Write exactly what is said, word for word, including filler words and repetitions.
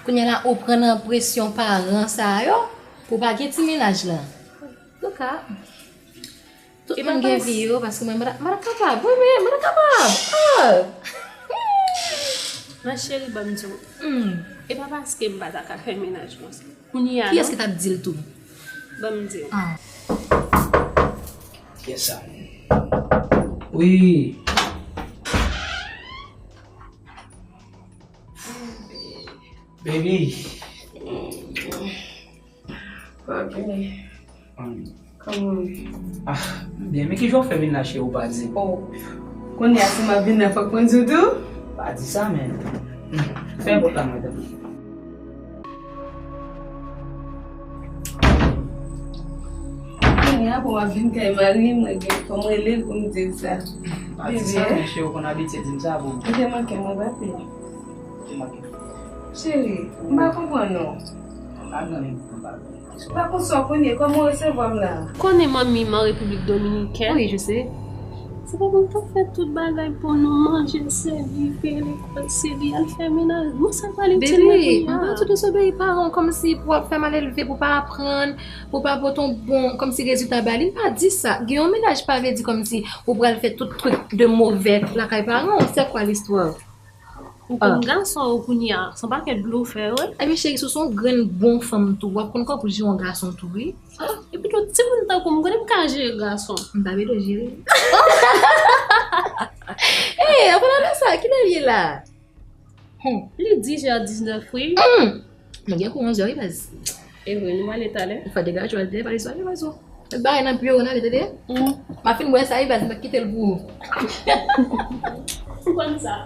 Kounye a la, ou pran nan presyon paran sa yo pou pa gen ti mennaj lan. Antouka, tout moun gen vi yo, paske mwen, m pa t ap kapab. Wi, men m pa t ap kapab. Ah! Ma chérie, ban m di w. Hmm. E pa paske m pa ta ka fè mennaj konsa. Kounye a, kiyès ki t ap di l tou? Ban m di w. Ah. Kiyès sa? Wi. Baby. Papi. Kòman? Ah, byen, men ki jan w fè vin la, cheri, ou pa di m? Oh, kounye a si m ap vin la, fòk mwen di w tou? Pa di sa, men. Fè yon pòt la mwen, tanpri. Kounye a pou m ap vin kay mari m, mwen gen fò m rele l pou m di l sa. Pa di sa, men, cheri, ou konn abitye di m sa, bon. Ou te manke mwen, papi. Ou te manke m. Cheri, m pa konprann ou. M pa konnen, m pa konnen. Pa konsa w konnen kòman w resevwa m la. Konnen manmi m an Repiblik Dominikèn. Wi, je sais. Se pa pou m t ap fè tout bagay pou nou, manje, sèvi, peye lekòl, sèvi, al fè mennaj. Mwen sa pral itil mwen kounye a. Baby, m pa di w dezobeyi paran w kòmsi pou w ap fè malelve, pou w pa aprann, pou w pa pote yon bon kòmsi rezilta ba li. M pa di sa. Gen yon mennaj pa vle di kòmsi ou pral fè tout truc de mauvais lakay paran w. C'est quoi l'histoire? Ou konn gason yo kounye a, se yon pakèt blofè yo ye. Ebyen cheri, si w se yon grenn bon fanm tou, w ap konn kòkouj jere yon gason tou wi. Epi tou, timoun tankou m, m konnen m ka jere gason. M pa bezwen jere. Hey, an palan de sa, kilè l ye la? Li dis è diznèf wi. Nou gen kou onz è wi baz. E vre, nou pral ale talè. Fò degaje w al talè, pale sou ale baz ou. Met bagay nan pye w, n ale tande. M ap fin bwè sa wi baz, m ap kite l pou ou. Ou konn sa.